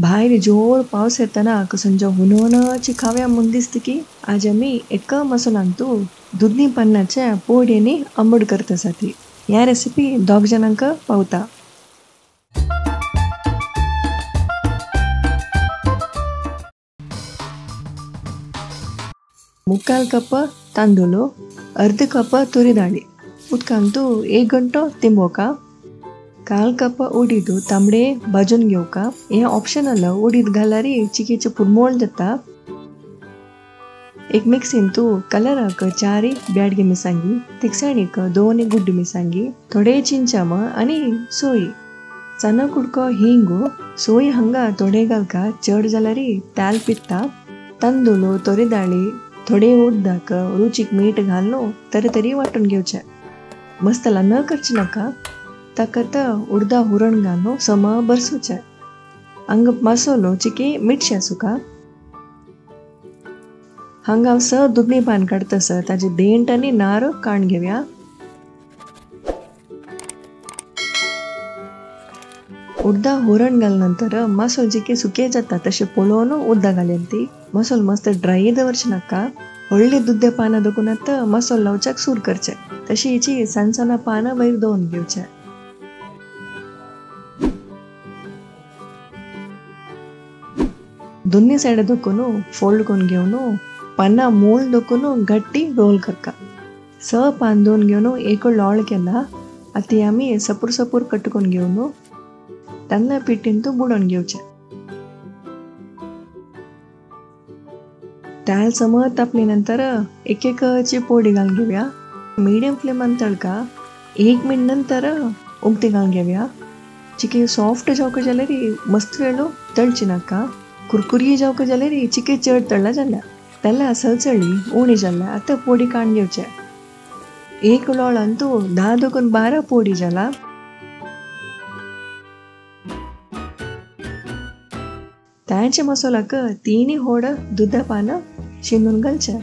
भायर जोर पावस येताना कसंजो हुनवनाची खाव्या म्हूण दिसता की आज आमी एका मसालांतू दुदनी पान्नाच्या पोडयेनी आंबट करता ती. ह्या रेसिपी दोग जाणांक पावता. मुक्काल कप तांदूळ, अर्ध कप तुरी दाळी, उदकांतू 1 गंटो तिंबोवका, 1/4 कप उडीद तांबडे भाजून घेवका. हे ऑप्शनल, उडीद घाल्यार चिकेचे पुरमोळ जाता. एक मिक्सींतू कलराक 4 ब्याडगे मिरसांगी, तिखसाणीक 2 गुड्डी मिरसांगी, थोडे चिंचाम आनी सोय, सानो कुडको हिंगू. सोय हांगा थोडे घालका, चड जाल्यार ताल पित्ता. तांदूळ, तोरी दाळी, थोडे उदक, रुचीक मीठ घालून तरी वांटून घेवचें. मसाला न करचे नाका, ताका उडदा हुरण घालून सम बरसुचें. हांगा मसालो चिकी मिरची आसुका. हांगा हांव स दुदनी पान काडटा ताजे देंट आनी नार काण घेवया. उडदा हुरण घाल नंतर मसालो जिके सुके जाता तशें पळोवन उदक घालया. ती मसालो मस्त ड्राय दवरचें नाका. व्हडले दुद्दे पानां दखून आतां मसालो लावच्याक सुरू करचें. तशी हिची सान साना पानां वयर दवरून घेवचें. दोन्ही सायड दखून फोल्ड करून घेवन पानां मोल दखून गट्टी रोल करका. स पान दोन घेवन एक लोळ केला. आतां आमी सपूर सपूर कट करून घेवन तांदळा पिठीन तो बुडोवन घेवचें. ताल समज तापले नंतर एक एकची पोडी घालून घेवया. मिडियम फ्लेमान तळका. 1 मिनट नंतर उमती घालून घेवया. चिके सॉफ्ट जावका जाल्यार मस्त वेळो तळची नाका. कुरकुरी जावका जाल्यार चिके चड तळ्ळा जाल्यार तेला सळसळी उणी जाल्या. आतां पोडी काडून घेवचें. एक लोळांतू 10 दोकून 12 पोडी जाला. तांचे मसालाक 3 होड दुदा पानां शिंदून घालचें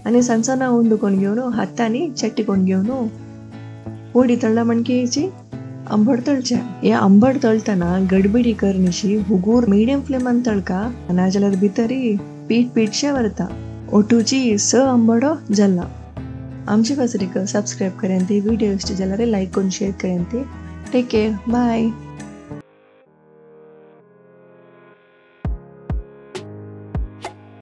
आनी सानसाना उंडो करून घेवन हातांनी चट्टी करून घेवन पोडी तळ्ळा म्हणकी आंबट तळचें. हे आंबट तळटना गडबडी करनिशी हुगूर मिडियम फ्लेमान तळका, नाजाल्यार भितरी पीठ पीठशें वरता. ओटूची 6 आंबडो जाला. आमचे फासरीक सबस्क्रायब करेन, ती व्हिडिओ इश्ट जाल्यार लायक करून शेअर करेन. ती टेक केअर, बाय.